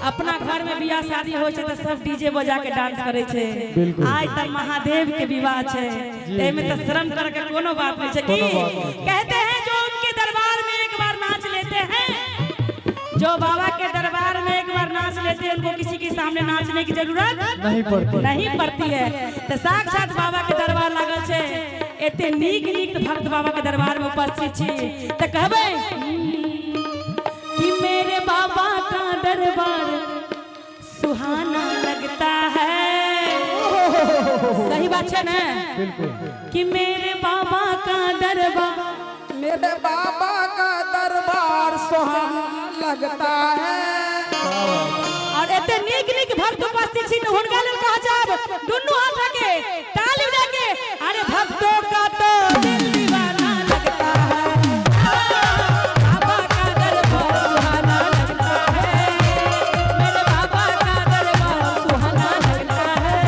अपना घर में बियाह शादी होइ छै तऽ सब डीजे बजा के डांस करै छै। बिल्कुल। आइ तऽ महादेव के विवाह छै, एहिमे तऽ शर्म करे के कोनो बात नहीं छै। की कोनो बात नहीं छै। कहते हैं, जो उनके दरबार में एक बार नाच लेते हैं, जो बाबा के दरबार में एक बार नाच लेते हैं, उनको किसी के सामने नाचने की जरूरत नहीं पड़ती। नहीं पड़ती है। तऽ साक्षात बाबा के दरबार लागल छै, एते नीक नीक भक्त बाबा के दरबार में उपस्थित छी, तऽ कहबै कि मेरे बाबा का दरबार सुहाना लगता है। सही बात छै ने? बिल्कुल। कि मेरे बाबा का दरबार, मेरे बाबा का दरबार सुहाना लगता है। और एते नीक नीक भक्त उपस्थित छी, तऽ हुनका लेल कहा जाब दुनू हाथ के ताली बजा के, अरे भक्तों का तो दिल दीवाना लगता है, बाबा का दरबार सुहाना लगता है, मेरे बाबा का दरबार सुहाना लगता है।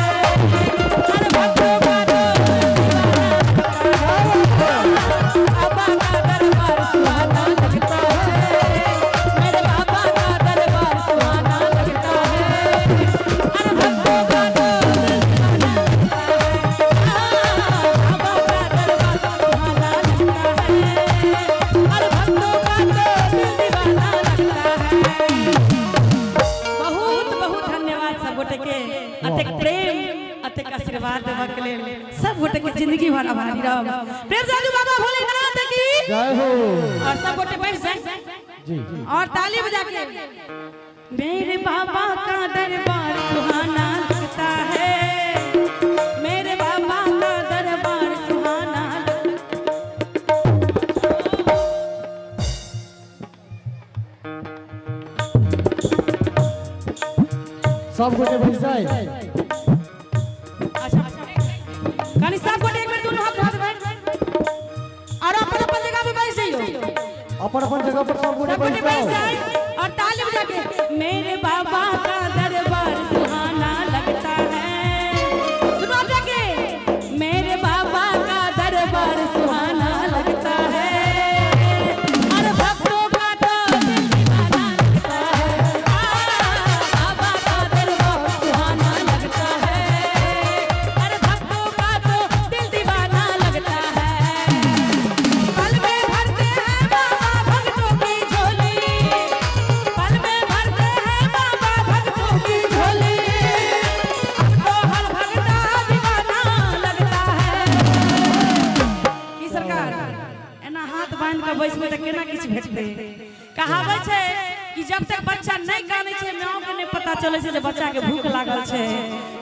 अरे भक्तों का तो दिल दीवाना लगता है, बाबा का दरबार सुहाना लगता है, मेरे बाबा का दरबार सुहाना लगता है। अरे भक्तों का तो दिल दीवाना लगता है, बाबा का दरबार सुहाना लगता है, अरे भक्तों का तो दिल दीवाना लगता है। बहुत बहुत धन्यवाद सब गोटे के, अतेक प्रेम अतेक आशीर्वाद देबऽ के लेल सब गोटे के जिंदगी भर आभारी रहब। प्रेम साधु बाबा भोलेनाथ की जय हो। और सब गोटे बैठ जाए जी। और ताली बजा के, मेरे बाबा का दरबार सुहाना लगता है, मेरे बाबा का दरबार सुहाना। सब गोटे बैठ जाए। अच्छा, कनी सब गोटे एक बेर दुनू हाथ उठा देबै और अपन अपन जगह पे बैठ जइयो। अपन अपन जगह पर सब गोटे सब गोटे बैठ बैठ जाओ। जाए और ताली बजा के, मेरे बाबा का दरबार सुहाना लगता है, दुनू हाथ उठा के, मेरे बाबा का दरबार सुहाना लगता है, अरे भक्तों का तो दिल दीवाना लगता है, बाबा का दरबार सुहाना लगता है, अरे भक्तों का तो दिल दीवाना लगता है। पल में भरते हैं बाबा भक्तों की झोली, पल में भरते हैं बाबा भक्तों की झोली, अब तो हर भगता दीवाना लगता है। की सरकार, एना हाथ बांधि कऽ बैसबै तऽ केना किछु भेटतै? कहावत छै कि जब तक बच्चा नहि कानै छै, माओ के नहि पता चलै छै जे बच्चा के भूख लागल छै।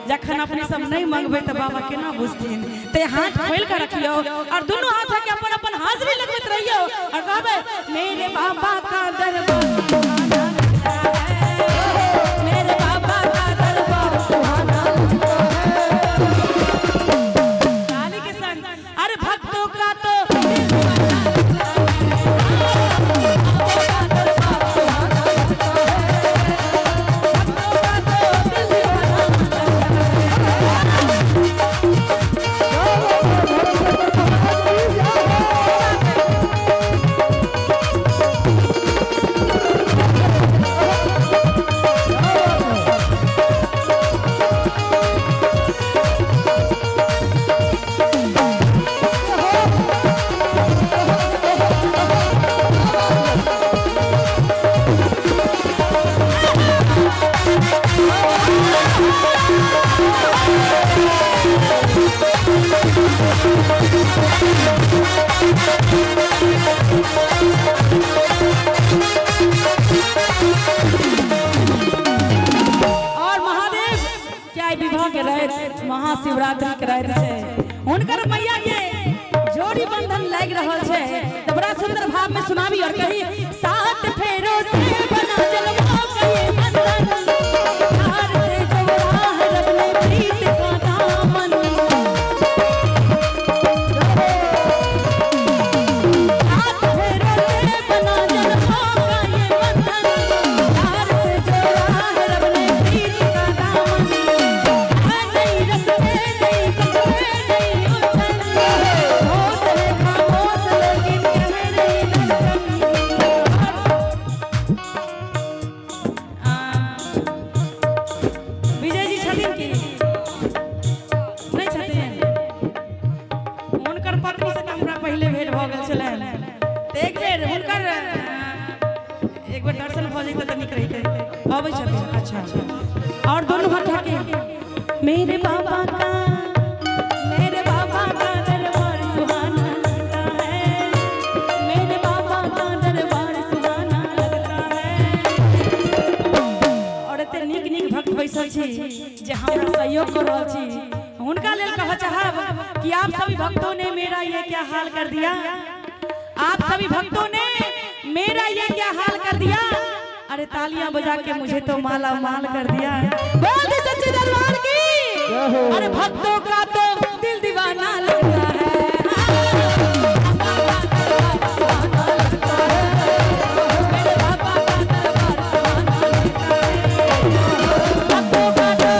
जखन अपने सब नहि मंगबै तऽ बाबा केना बुझथिन? ते हाथ खोलि कऽ रखियौ और दुनू हाथ के अपन अपन हाजिरी लगबैत रहियौ और कहबै, मेरे बाबा का दरबार सुहाना लगता है, मेरे बाबा का दरबार सुहाना लगता है। ताली के संग, अरे भक्तों का तो दिल दीवाना लगता है, बाबा का दरबार सुहाना लगता है, भक्तों का तो दिल दीवाना लगता है। और महादेव क्या विवाह के राति, महाशिवरात्रि के राति छै, हुनकर मैया के जोड़ी बंधन लागि रहल छै, तऽ बड़ा सुंदर भाव में सुनाबी और कही, सात फेरो से बना जलवा के ये बंधन, प्यार से जोड़ा है रब ने प्रीत का दामन, सात फेरो से बना जलवा का ये बंधन, प्यार से जोड़ा है रब ने प्रीत का दामन, है नहीं रस्ते नहीं कसमे नहीं उलझन, होश है खामोश लेकिन कह रही धड़कन, और गबै छथिन। अच्छा, और दोनों हाथ उठा के, मेरे बाबा का, मेरे बाबा का दरबार सुहाना लगता है, मेरे बाबा का दरबार सुहाना लगता है। और एते नीक नीक भक्त बैसल छी जे हमरा सहयोग कर रहल छी, हुनका लेल कह चाहब कि आप सभी भक्तों ने मेरा ये क्या हाल कर दिया, आप सभी भक्तों ने मेरा ये क्या हाल कर दिया, अरे तालियां बजा के मुझे तो माला माल कर दिया। बोल दे सच्चे दरबार की। जय हो। अरे भक्तों का तो दिल दीवाना लगता है, मेरे बाबा का दरबार सुहाना लगता है। भक्तों का तो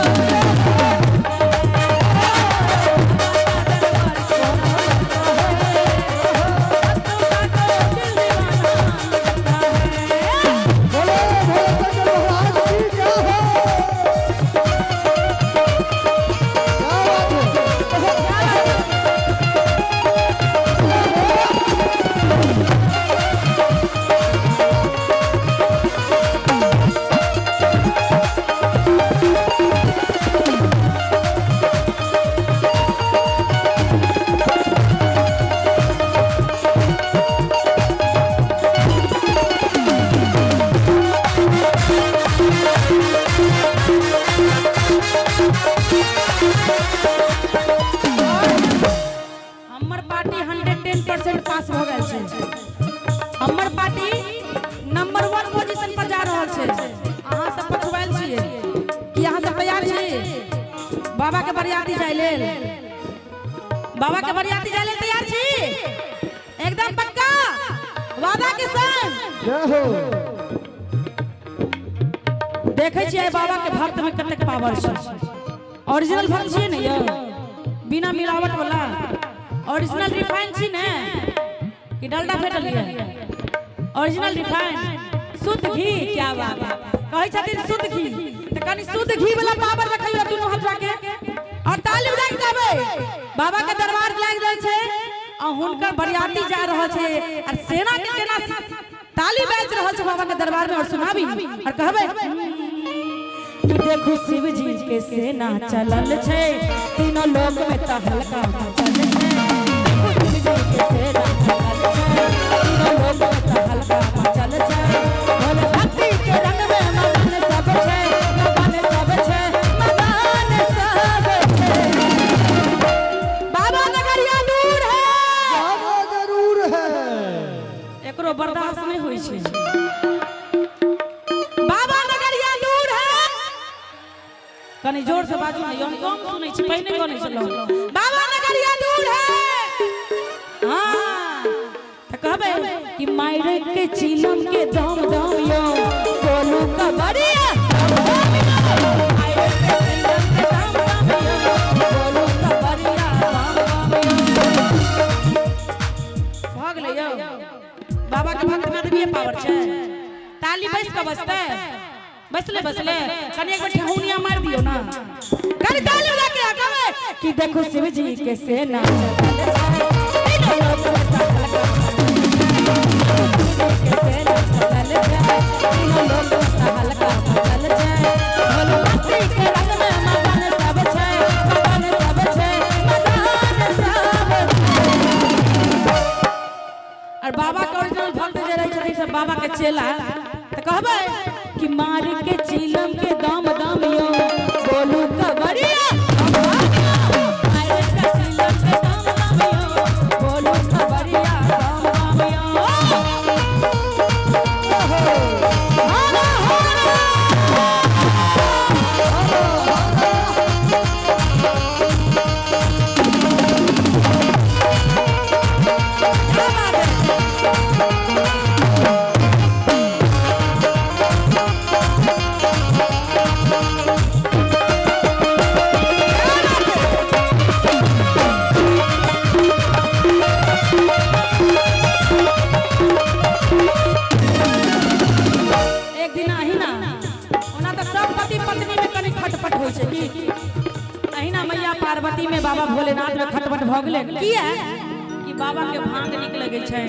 बोले भोले शंकर भगवान की जय हो। क्या बात है। हमर पार्टी 110% पास भऽ गेल छै। हमर पार्टी नंबर 1 पोजीशन पर जा रहल छै। अहाँ सब पछुआयल छियै की? अहाँ सब तैयार छी बाबा के बरियाती जाय लेल? बाबा के बरियाती जाय लेल तैयार छी? एकदम पक्का वादा के संग? जय हो। देखै छियै बाबा के भक्त में कतेक पावर छै। ओरिजिनल भक्त छियै ने यौ, बिना मिलावट वाला ओरिजिनल रिफाइन छी ने कि डलडा फेटल ये? ओरिजिनल रिफाइन शुद्ध घी। क्या बात है, कहै छथिन शुद्ध घी, तऽ कनि शुद्ध घी वाला पावर रखियौ दुनू हाथ राखे और ताली बजा के कहबै बाबा के दरबार लागि रहल छै आ हुनकर बरियाती जा रहल छै और सेना के केना ताली बाजि रहल छै बाबा के दरबार में। और सुनाबी और कहबै कि देखू शिव जी के सेना चलल छै, तीनों लोक में तहलका मचल छै। देखू शिव जी के सेना चलल छै, तीनों लोक में तहलका मचल छै। भोले भक्ति के रंग में मगन सब छै, मगन सब छै, मगन सब छै। बाबा नगरिया दूर है, जाना जरूर है। एकरो बर्दाश्त नहीं होइ छै। बाबा नगरिया दूर है, कनि जोर से बाजू ने, हम कम सुनै छी, पहिने कनै छलहुँ। बाबा नगरिया दूर है, हाँ तऽ कहबै कि मायर के चिलम के दम दम यो बोलू कबरिया, मायर के चिलम के दम दम यो बोलू कबरिया दम दम यो। भऽ गेलै यौ, बाबा के भक्त में आदमीए पावर छै। ताली बैस कऽ बजतै, बैसले बैसले कनि एक बेर ठेहुनिया मारि दियौ ना, कनि ताली बजा के कहबै कि देखो शिव जी के सेना चलल छै, तीनों लोक में तहलका मचल छै। शिव जी के सेना चलल छै, तीनों लोक में तहलका मचल छै। भोले भक्ति के रंग में मगन सब छै, मगन सब छै, मगन सब छै। और बाबा के ओरिजिनल भक्त जे रहै छथिन सब बाबा के चेला, तऽ कहबै कि मार के चिलम के दम दम यो बोलू कबरिया, मार के चिलम के दम दम यो बोलू कबरिया दम दम यो। हर हर। क्या बात है। एक दिन अहिना, ओना तऽ सब पति पत्नी में कनि खटपट होइ छै की, अहिना मैया पार्वती में बाबा भोलेनाथ में खटपट भऽ गेलै। किया कि बाबा के भांग नीक लगै छै,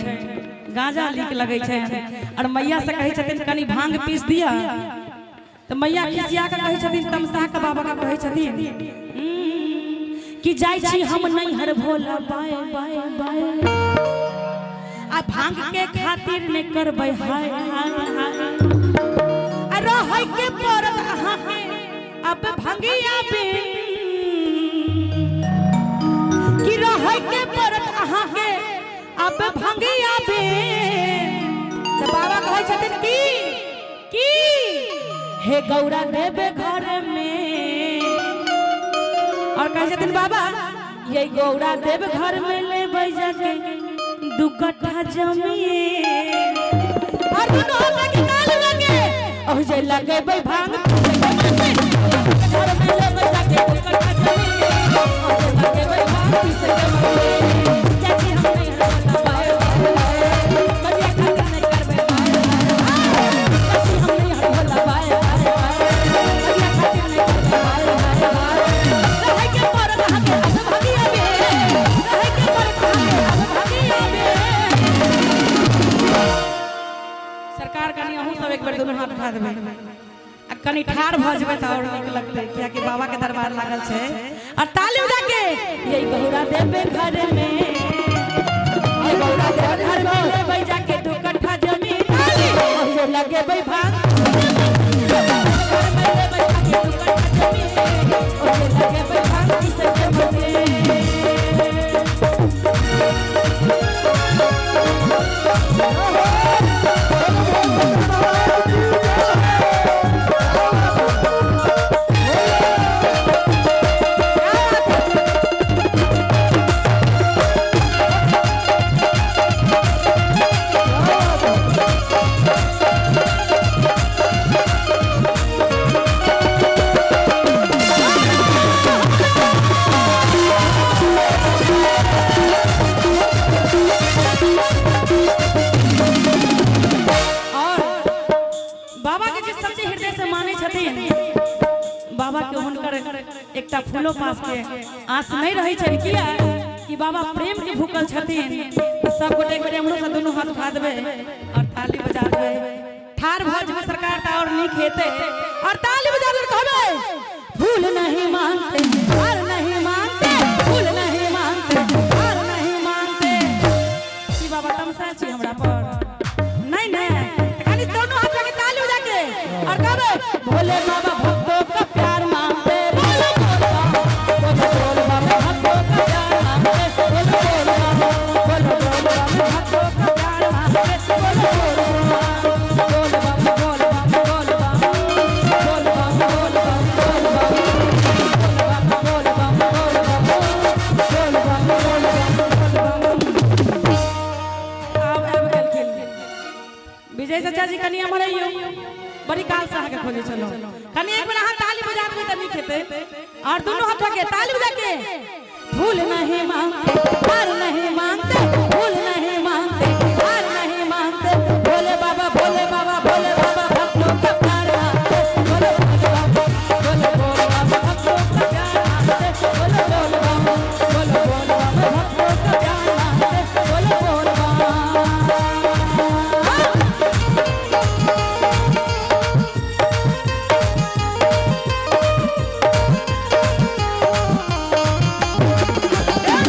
गांजा नीक लगै छै, और मैया से कहै छथिन कनि भांग पीस दिया, तऽ तऽ मैया खिसिया के कहै छथिन, तमसा के बाबा के कहै छथिन कि जाइ छी हम नैहर भोला बाय बाय बाय, आ भांग के खातिर ने करबै हाय हाय हाय, आ रहै के पड़त अहाँके अब भंगिया बिन, कि रहै के पड़त अहाँके अब भंगिया बिन। तऽ बाबा कहै छथिन की की हे गौरा देबे घर में, और कहै छथिन बाबा ये गौरा देव घर में लेबै जाके 2 कट्ठा जमीन, और दुनू हाथ के ताली लगे और जे लगेबै भांग घर में लेबै जाके 2 कट्ठा जमीन, और जे लगेबै भांग पीसै के मशीन। चाची हम नहीं हरबला बाय बाय, बजिया खातिर नहीं करबै बाय बाय, चाची हम नहीं हरबला बाय बाय, बजिया खातिर नहीं करबै बाय बाय। रहै के पड़त अहाँके अब भगिया बे, रहै के पड़त अहाँके अब भगिया बे। सरकार कनी अहूँ सब एक बेर दुनू हाथ उठा देबै आ कनी ठाढ़ भऽ जेबै तऽ आओर नीक लगतै, कियाकि बाबा के दरबार लागल छै। और ताली बजा के ये गौरा देबे घर में, ये गौरा देबे घर में लेबै जाके 2 कट्ठा जमीन, और जे लगेबै भांग घर में लेबै जाके 2 कट्ठा जमीन, और जे लगेबै भांग पीसै के मशीन। और बाबा के जे सच्चे हृदय से माने छथिन, बाबा के हुनकर एकटा फूलो पास के आस नहीं रहे छनि, किया कि बाबा प्रेम के भूखल छथिन। तऽ सब गोटे एक बेर हमरो से दुनू हाथ उठा देबै और ताली बजा देबै, ठाढ़ भऽ जेबै सरकार तऽ और नीक हेतै। और ताली बजा देबै कहबै फूल नहीं मांगते हार नहीं मांगते, फूल नहीं मांगते हार नहीं मांगते। की बाबा तमसा छी हमरा पर? नहीं नहीं, खाली दोनों हाथ लगे ताली बजा के और कहबै भोले बाबा भक्तों का प्यार मांगते, बोलो बोल बाबा, बोलो बोल बाबा भक्तों का प्यार मांगते, बोलो बोल बाबा, बोलो बोल बाबा भक्तों का प्यार मांगते, बोलो बोल बाबा, बोल बाबा, बोल बाबा, बोल बाबा, बोल बाबा, बोल बाबा, बोल बाबा, बोल बाबा, बोल बाबा, बोल बाबा, बोल बाबा, बोल बाबा। आब आबि गेलखिन विजय चाचा जी, कनि एम्हर अइयौ, बड़ी काल से अहाँके खोजै छलहुँ। कनि एक बेर अहाँ ताली बजा देबै तऽ नीक हेतै। और दुनू हाथ के ताली बजा के फूल नहीं मांगते हार नहीं मांगते, फूल नहीं मांगते हार नहीं मांगते, भोले बाबा भोले बाबा भोले बाबा भक्तों का प्यार मांगते, बोलो बोल बाबा, बोलो बोल बाबा भक्तों का प्यार मांगते, बोलो बोल बाबा, बोलो बोल बाबा भक्तों का प्यार मांगते, बोलो बोल बाबा।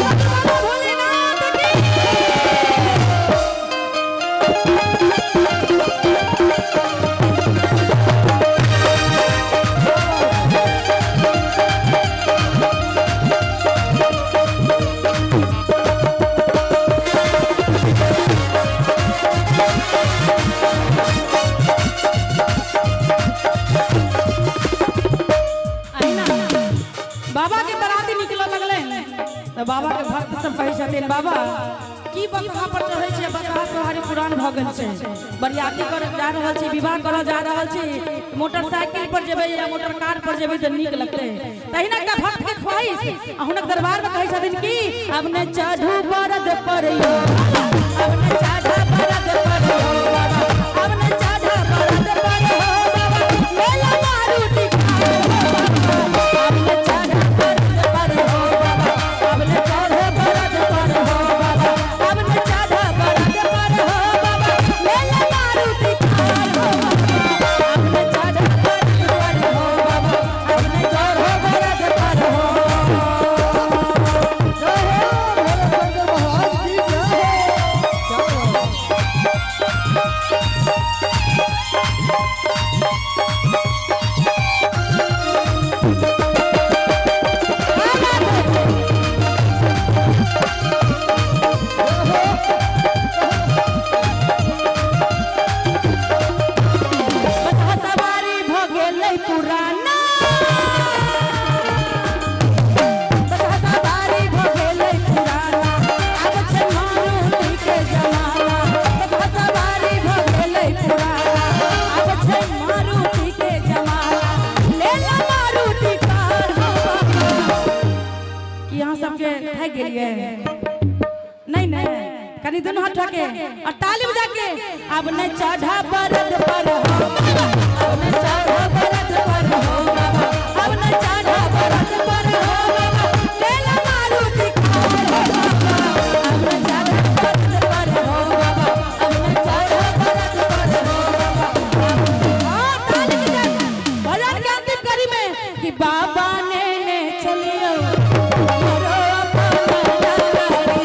बाबा भोलेनाथ की। अहिना बाबा के बराती निकलऽ लगलै तऽ बाबा के भक्त सब कहै छथिन बाबा की बसहा पर चढ़ै छियै, बसहा सोहारी पुरान भऽ गेल छै, बरियाती करऽ जा रहल छी, विवाह करऽ जा रहल छी, मोटरसाइकिल पर जेबै या मोटर कार पर जेबै तऽ नीक लगतै। तहिना एकटा भक्त के ख्वाहिश आ हुनक दरबार में कहै छथिन कि अब ने चढ़ू बरद पर यो, अब ने चढ़ा बरद पर हो बाबा, अब ने चढ़ा बरद पर हो बाबा, मेला मारुति खाओ हो बाबा, अब ने चढ़ा बरद पर हो बाबा, अब ने चढ़ा बरद पर हो बाबा, अब ने चढ़ा बरद पर हो बाबा, मेला मारुति खाओ हो बाबा, अब ने चढ़ा बरद पर गेलै पुराना। बसहा सवारी भ गेलै पुराना, आब छै मारुति के जमाना। बसहा सवारी भ गेलै पुराना, आब छै मारुति के जमाना। लेला मारुति कार हो बाबा। कि अहाँ सबके थाकि गेलियै? नहीं नहीं, कनी दोनों हाथ उठा के और ताली बजा के। अब न चढ़ा बरद पर हो बाबा, अब न चढ़ा बरद पर हो बाबा, अब न चढ़ा बरद पर हो बाबा, लेला मारुति कार हो बाबा। अब न चढ़ा बरद पर हो बाबा, अब न चढ़ा बरद पर हो बाबा। हाँ, ताली बजा के। भजन के अंतिम कड़ी में कि बाबा ने ने चलियो हमरो अपना नगरी।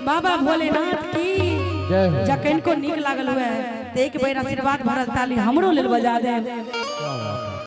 बाबा भोलेनाथ की जय हो। जखन को नीक लागल हुए तऽ एक बेर आशीर्वाद भरल ताली हमरो लेल बजा दे।